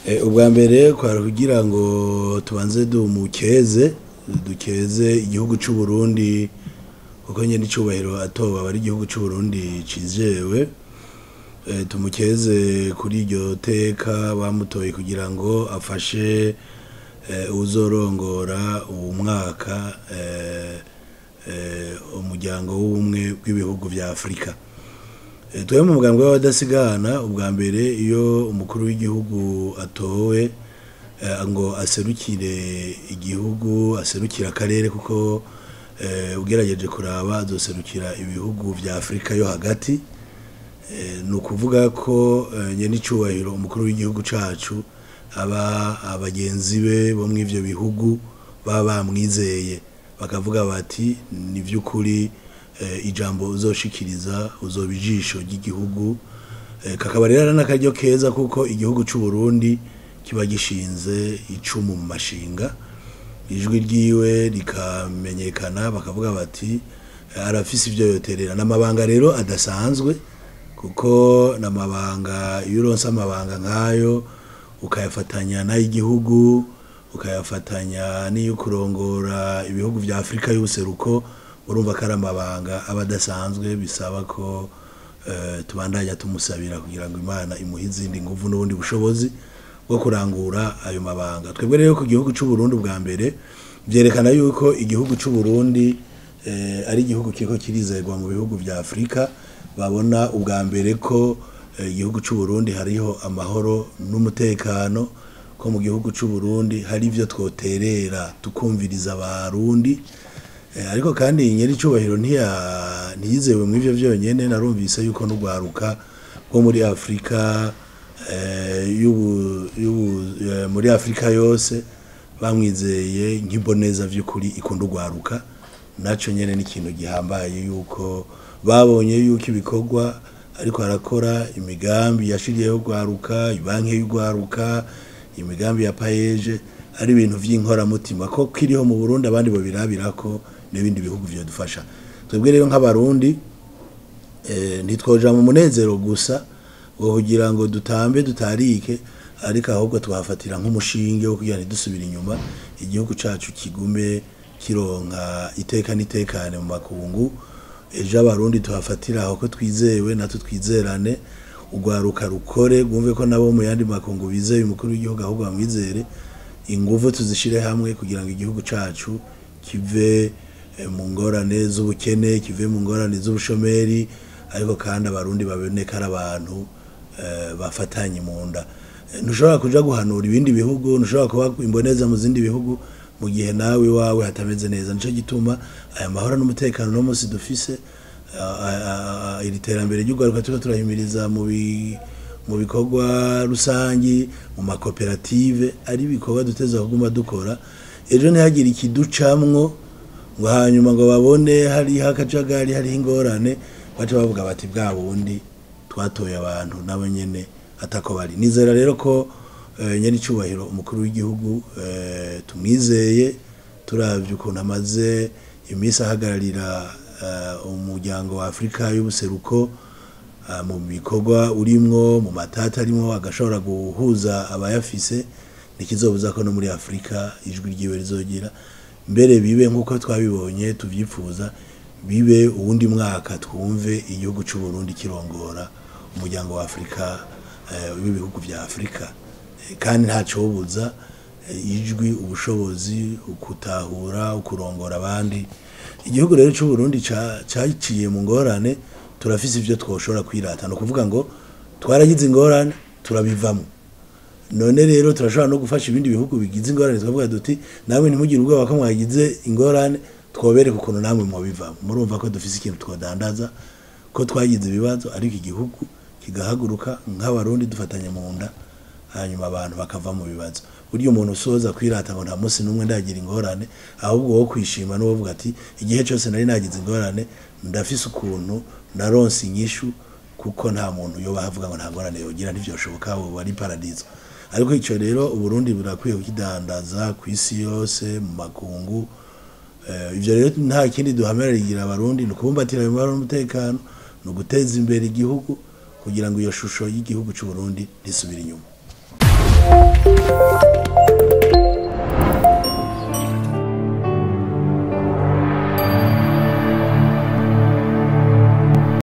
Ubwa mbere kwari kugira ngo tubanze dumukeze, dukeze igihugu c'u Burundi, kuko nyene icubahiro atoba bari igihugu c'u Burundi cizewe. Tumukeze kuri iryo teka bamutoye kugira ngo afashe uzorongora uwu mwaka umuryango w'ubumwe bw'ibihugu vya Afrika. Twebwe mu mugambwe w'abadasigana, ubwa mbere iyo umukuru w'igihugu atowe ngo aserukire igihugu, aserukire akarere, kuko ugerageje kuraba azoserukira ibihugu vya Afrika yo hagati. Ni ukuvuga ko nyene icubahiro umukuru w'igihugu cacu aba abagenzi be bo mw'ivyo bihugu baba bamwizeye, bakavuga bati ni vy'ukuri ijambo uzoshikiriza uzoba ijisho ry'igihugu. Kakaba rero ari n'akaryo keza kuko igihugu c'u Burundi kiba gishinze icumu mu mashinga, ijwi ryiwe rikamenyekana, bakavuga bati arafise ivyo yoterera. N'amabanga rero adasanzwe, kuko n'amabanga iyo uronse amabanga nk'ayo ukayafatanya n'ay'igihugu, ukayafatanya n'iyo kurongora ibihugu vya Afrika y'ubuseruko, urumva ko ari amabanga aba adasanzwe, bisaba ko tubandanya tumusabira kugira ngo Imana imuhe izindi nguvu n'ubundi bushobozi bwo kurangura ayo mabanga. Twebwe rero ku gihugu c'u Burundi, ubwa mbere vyerekana yuko igihugu c'u Burundi ari igihugu kiriko kirizerwa mu bihugu vya Afrika. Babona ubwa mbere ko igihugu c'u Burundi hariho amahoro n'umutekano, ko mu gihugu c'u Burundi hari ivyo twoterera tukumviriza abarundi. Ariko kandi nyene icubahiro ntiyizewe mw'ivyo vyonyene. Narumvise yuko n'urwaruka rwo muri Afrika muri Afrika yose bamwizeye nk'imboneza vy'ukuri ikunda urwaruka. Naco nyene ni ikintu gihambaye yuko babonye yuko ibikorwa ariko arakora, imigambi yashiriyeho urwaruka, ibanki y'urwaruka, imigambi ya PAEEJ, ari ibintu vy'inkoramutima ko kiriho mu Burundi, abandi bobirabirako n'ibindi bihugu vyodufasha. Twebwe rero nk'abarundi ntitwoja mu munezero gusa ngo kugira ngo dutambe dutarike, ariko ahubwo twafatira nk'umushinge wo kugira ntidusubire inyuma, igihugu cacu kigume kironka iteka n'itekane mu makungu. Ejo abarundi tuhafatira aho ko twizewe, natwe twizerane, urwaruka rukore rwumve ko nabo mu yandi makungu bizeye umukuru w'igihugu, ahubwo bamwizere, inguvu tuzishire hamwe kugira ngo igihugu cacu kive mu ngorane z'ubukene, kive mu ngorane z'ubushomeri, ariko kandi abarundi baboneka ari abantu bafatanye mu nda. Ntushobora kuja guhanura ibindi bihugu, ntushobora kuba imboneza mu zindi bihugu mu gihe nawe iwawe hatameze neza. Nico gituma aya mahoro n'umutekano no munsi dufise, iri terambere ry'urwaruka turiko turahimiriza mu bikorwa rusangi, mu makoperative, ari ibikorwa duteza kuguma dukora. Ejo ntihagire ikiducamwo ngo hanyuma ngo babone hariho akajagari, hariho ingorane, baca bavuga bati bwa bundi twatoye abantu nabo nyene atako bari. Nizera rero ko nyene icubahiro umukuru w'igihugu tumwizeye, turavye ukuntu amaze iminsi ahagararira umuryango wa Afrika y'ubuseruko mu bikorwa urimwo, mu matata arimwo, agashobora guhuza abayafise, ntikizobuza ko no muri Afrika ijwi ryiwe rizogira mbere bibe nk'uko twabibonye tuvyifuza, bibe uwundi mwaka twumve igihugu c'u Burundi kirongora umuryango wa Afrika w'ibihugu vya Afrika. Kandi ntacobuza ijwi, ubushobozi, ukutahura, ukurongora abandi. Igihugu rero c'u Burundi caciye mu ngorane, turafise ivyo twoshobora kwirata, no kuvuga ngo twaragize ingorane turabivamo. None rero turashobora no gufasha ibindi bihugu bigize ingorane, tukavuga duti namwe ntimugire ubwoba ko mwagize ingorane, twobereka ukuntu namwe mwobivamo. Murumva ko dufise ikintu twodandaza, ko twagize ibibazo, ariko igihugu kigahaguruka nk'abarundi dufatanye mu nda, hanyuma abantu bakava mu bibazo. Burya umuntu usoza kwirata ngo nta munsi n'umwe ndagira ingorane, ahubwo wo kwishima no kuvuga ati igihe cyose nari nagize ingorane ndafise ukuntu naronse inyishu, kuko nta muntu yoba avuga ngo nta ngorane yogira, ntivyoshoboka, ubu ari paradizo. Ariko ico rero Uburundi burakwiye kukidandaza kw'isi yose mu makungu. Ivyo rero nta kindi duhamerera abarundi, ni ukubumbatira ayo mahoro n'umutekano, ni uguteza imbere igihugu kugira ngo iyo shusho y'igihugu c'u Burundi ntisubire inyuma.